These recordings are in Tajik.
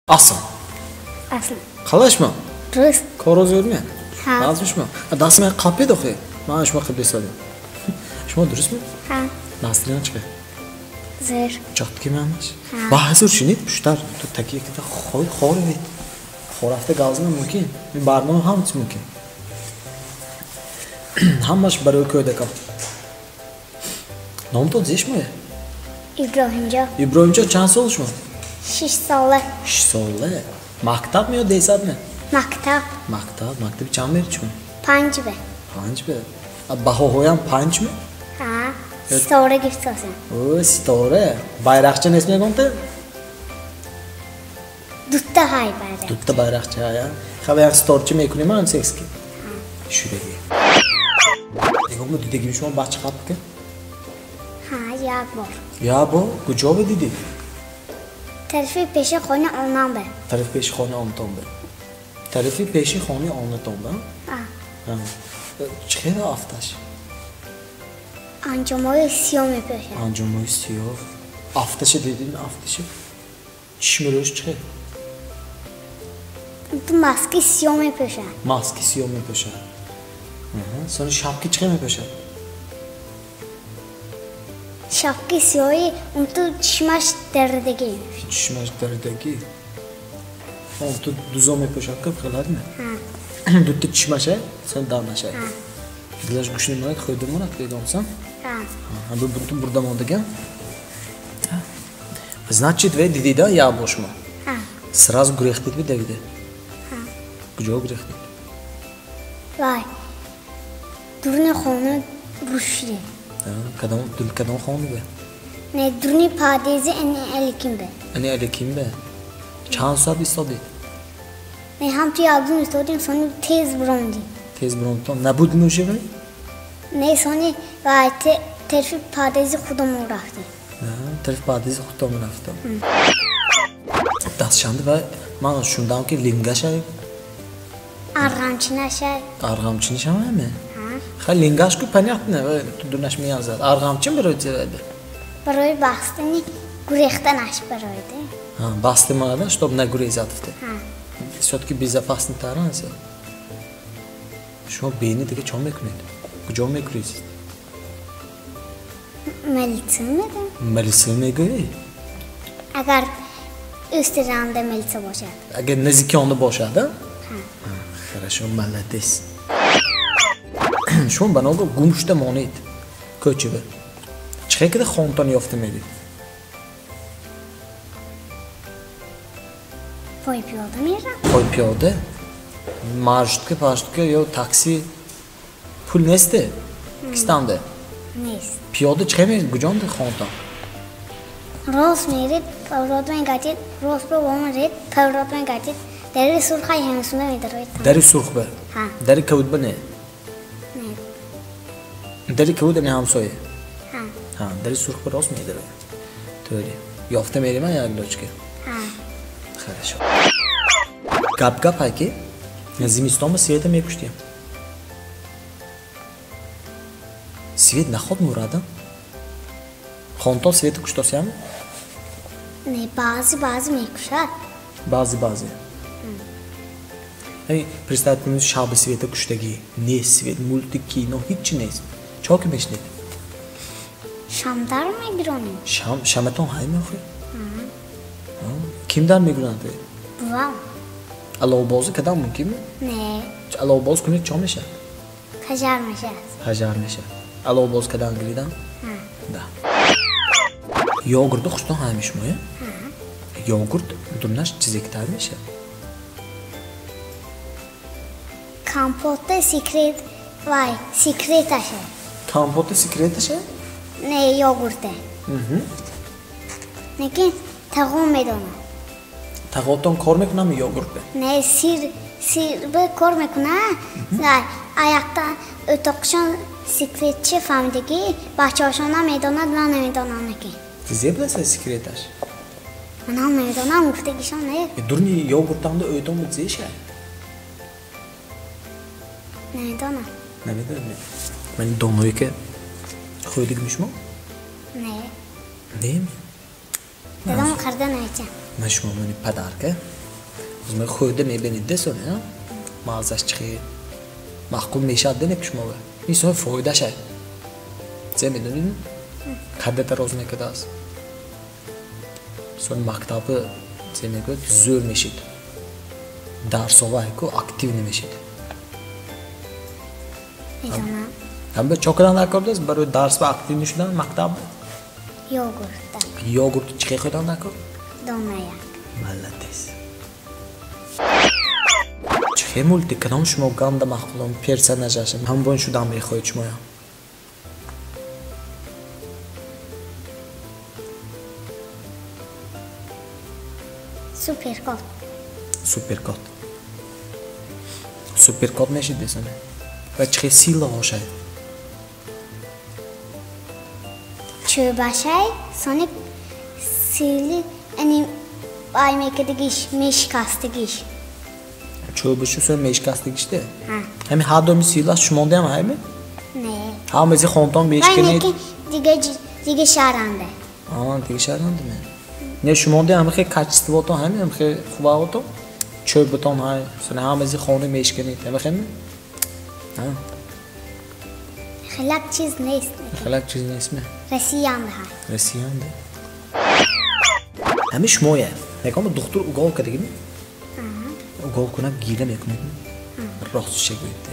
Аслан. Аслан. Қалай шумо? Дуруст. Коро зӯр ме? Ҳа. Нағз шумо? Дасти ман қапед охе. Ман шумо қабл садим. Шумо дуруст ме? Ҳа. Настроение чӣ? Зӯр. Чотки мамаш? Ҳа. Ба ҳазур шинид пуштар ту такия кида хой хоривед. Хорафта гавзина мумкин. Ин барнома ҳам чиз мумкин. Ҳамаш барои кӯдакам. Номтон зе шумое? Иброҳимҷон. Иброҳимҷон чанд сол шумо? 6 сола. 6 сола. Мактаб меё десад ме? Мактаб. Мактаб. Мактаби чанд меред шумо? 5 бе. 5 бе. Баҳоҳоям 5 ме? Ҳа. Ситора гирифтасам. О, ситора. Байрақча нест мегонте? Дута ҳай байрақ. Дута байрақча ҳая. Хаба як ситорча мекунем ам секски. Шудаги. Егома дидагим шумо бача қаб ки? Ҳа, як бор. Я бор? Куҷо бе дидӣ? Тарафи пеши хонаи онам бе. Тарафи пеши хонаи онтон бе. Тарафи пеши хонаи онатон бе? Ҳа. Ҳа. Чӣ хела афташ? Анҷомҳои сиёҳ мепӯшад. Анҷомҳои сиёҳ. Афташа дидим, афташа. Чишми рӯш чӣ хел? Ту маски сиёҳ мепӯшад. Маски сиёҳ мепӯшад. Сони шапки чӣ хел мепӯшад? Шапки сиёҳи он ту чишмаш даридагӣ. Чишмаш даридагӣ. Он ту дузо мепӯшад ки хелад ме? Ҳа. Дута чишмаша, сон дарнаша. Ҳа. Дилаш гӯшни монад, хӯрда монад, бегомсан? Ҳа. Ҳа, бу бу бурда мондаган. Значит, ве дидида я бо шумо. Ҳа. Сразу гурехтид би давида. Ҳа. Куҷо гурехтид? Вай. Дуруни хона рӯшидем. Кадом кадом хона бе? Не, дуруни подъезди ани Аликин бе. Ани Аликин бе. Чанд соат истодид? Не, ҳам ту якдум истодем, сони тез бурондем. Тез бурондтон. Набуд мӯши вай? Не, сони вай тарафи подъезди худамон рафтем. Тарафи подъезди худтон рафтам. Дастшанди вай ман шундам ки лингашай. Арғамчинашай. Арғамчинишам ме? Ҳа. Хай лингаш ку понятно, вай ту дунаш меязад. Арғамчин барои чи вай? Барои бастани гурехтанаш барои де. Ҳа, басти монада, чтоб нагурезад фте. Ҳа. Всё-таки безопасный таран се. Шумо бени дига чо мекунед? Куҷо мегурезед? Милиция медам. Милиция мегӯӣ? Агар ӯсtirанда милиция бошад. Агар наздики онда бошад, а? Ҳа. Хорошо, молодец. Шумо ба ногоҳ гум шуда монед кӯчава. Чӣ хел кида хонтон ёфта меред? Пой пиёда мерам. Пой пиёда? Маршрутка, паршрутка ё такси пул несте? Кистанда? Нест. Пиёда чӣ хел меред? Куҷонда хонтон? Рост меред, поворот мегардид, рост ба во меред, поворот мегардид, дари сурхай ҳамсуна медароед. Дари сурх ба? Ҳа. Дари кавуд ба не? Не. Дари кавуд ами ҳамсоя? Ҳа. Ҳа, дари сурх ба рост медароед. Тӯри. Ёфта мерем як лочка? Ҳа. Хорошо. Гап гап ҳай ки зимистон ба света мекуштем. Свет наход мурадам? Хонтон света куштосиям? Не, баъзе баъзе мекушад. Баъзе баъзе. Эй, представь кунед шаби света куштагӣ. Нест свет, мультик, кино, ҳичи нест. Чо ки мешнед? Шамдар мегиронем. Шам, шаматон ҳай меохӯ? Ким дар мегиранд? Бувам. Аловбозӣ кадан мумкин? Не. Аловбоз кунед чо мешавад? Ҳажар мешавад. Ҳажар мешавад. Аловбоз кадан гиридан? Ҳа. Да. Йогурту хуштон ҳай мешумоя? Ҳа. Йогурт дунаш чизектар мешавад? Компота секрет, вай, секреташе. Компота секреташе? Не, йогурте. Лекин тағом медонам. Тағотон кор мекунам йогурт бе? Не, сир, сир бе кор мекунад. Вай, аяқта o'toqшон секретчи фаҳмидагӣ, бачаҳошон медонад, ман намедонам лекин. Зе биласа секреташ? Манам намедонам, гуфтагишон не. Дурни йогуртанда o'тон зеша? Намедонам. Намедонам. Мани доное ки хӯрдигми шумо? Не. Не? Дадам харда намечам. Ман шумо мани подарка. Хӯрда мебинед десоне, маззаш чихе маъқул мешавад дене ки шумо ин сони фоидаша зе медонед, кадда дароз мекардааст, сони мактаби зе мегӯяд зӯр мешид, дарсова ку актив намешид. Медонам. Ҳамба чо кардан даркор будааст барои дарс ва актив нашудан мактаб? Йогуртда. Йогурт чӣ хел хӯрдан даркор? Донаяк. Молодец. Чӣ мультик кадом шумо ганда маъқулам персонажаша ҳамбон шудан мехоҳед шумоям? Суперкот. Суперкот. Суперкот мешид десане. Ва чӣ хел сила бошад? Чӯбашай сони сили ани ай мекардагиш мешикастагиш. Чӯбашу сон мешикастагиште? Ҳами ҳар доми силаш шумондеам ҳайме? Не. Ҳамази хонтон мешиканед? Дига шаҳранда. Дига шаҳранда ме? Не, шумонде ҳама хел качествотон ҳами ҳама хел хубаотон? Чӯбатон ҳай, сони ҳамази хона мешиканед, ҳама хел ме? Хелак чиз нест. Хелак чиз нест ме? Россиянда ҳай. Россиянда. Ҳами шумоя. Якома духтур угол кардагими? Угол кунад гира мекунад. Рост шагӯед.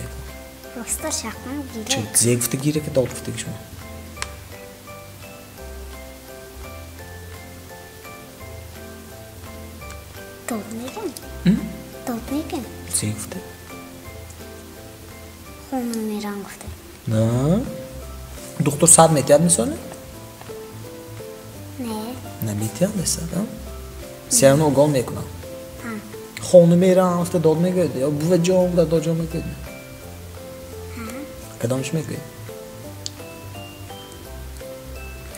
Роста шақман гира. Чи зе гуфта гира ки дод гуфтаги шумо? Дод мегӯм. Дод мегӯм. Зе гуфта? Хона мерам гуфта. На. Духтур сад метиҳад мисоле? Не. Наметиҳад сад, а? Сеяно угол мекунам. Хона мерам гуфта дод мегӯяд ё буваҷон дадоҷон мегӯяд? Кадомш мегӯяд?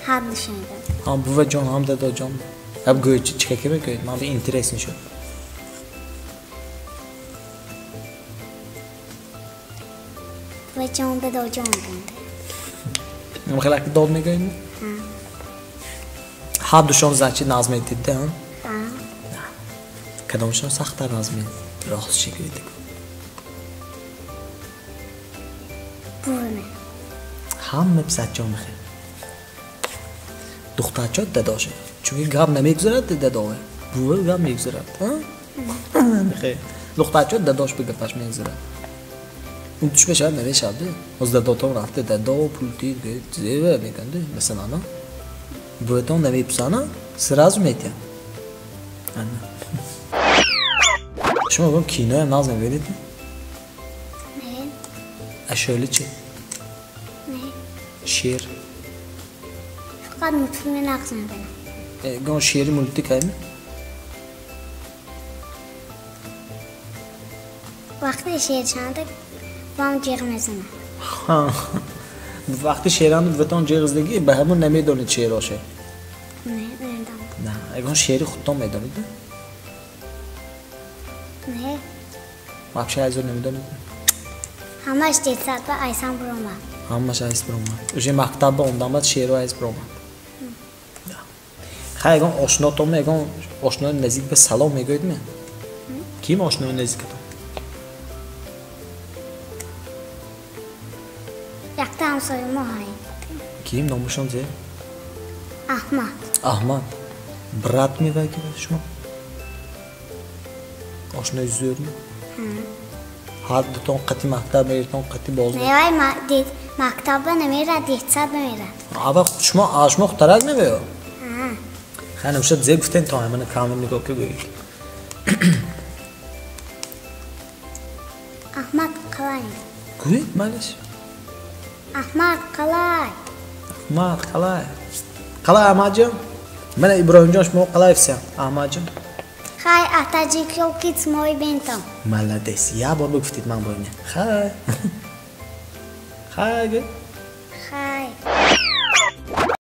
Ҳардуш мегӯяд. Ҳам буваҷон ҳам дадоҷон. Ҳаб гӯяд чӣ каке мегӯяд? Ман интерес нашуд. Буваҷон дадоҷон мегӯяд. Ам хеле ки дод мегӯяд? Ҳардушон значит назм метид, да? Кадомшон сахттар назм метид? Рост чӣ гӯяд? Буваме. Ҳама писарчон мехел. Духтарчо дадоша. Чунки гап намегузарад дадове. Бува гап мегузарад. Мехел. Духтарчо дадош ба гапаш мегузарад. Он туш мешавад намешавад. Ҳоз дадотон рафта дадо пул тид гӯяд зева мекунад масалан. Буватон намепурсана сразу метиҳад. Шумо гум киноям нағз мебинед? Не. Ашёли чӣ? Не. Шер? Фақат мультфилми нағз мебинам. Гон шери мультик ҳайми? Вақти шершанда вам ҷиғ мезанад. Вақти шеранда буватон ҷиғ задагӣ ба ҳамон намедонед шероше? Не, намедонам. На, ягон шери худтон медонед? Не. Вообще аз он намедонед? Ҳамаш детсад ба айсан буромад. Ҳамаш айс буромад. Уже мактаб ба омдан баъд шеро айс буромад. Хай ягон ошнотон ягон ошнои наздик ба салом мегӯед ме? Ким ошнои наздикатон? Якта ҳамсояи мо ҳай. Ким номашон зе? Аҳмад. Аҳмад. Брат мевай ки шумо? Ошнои зӯрми? Ҳар дутон қати мактаб меритон, қати боз Не, вай мактаб ба намерад, детсад намерад. Ава шумо шумо хутарак мевеё? Хай намешад зе гуфтен то ҳамана камер нигоҳ ки гӯед. Аҳмад қалай. Гӯед малиш. Аҳмад қалай. Аҳмад қалай. Қалай Аҳмадҷон? Мана Иброҳимҷон шумо қалай фисям Аҳмадҷон? Хай атаҷикё киц мои бентон. Молодец. Я бор бигуфтед ман бо ина. Хай. Хай гӯ. Хай.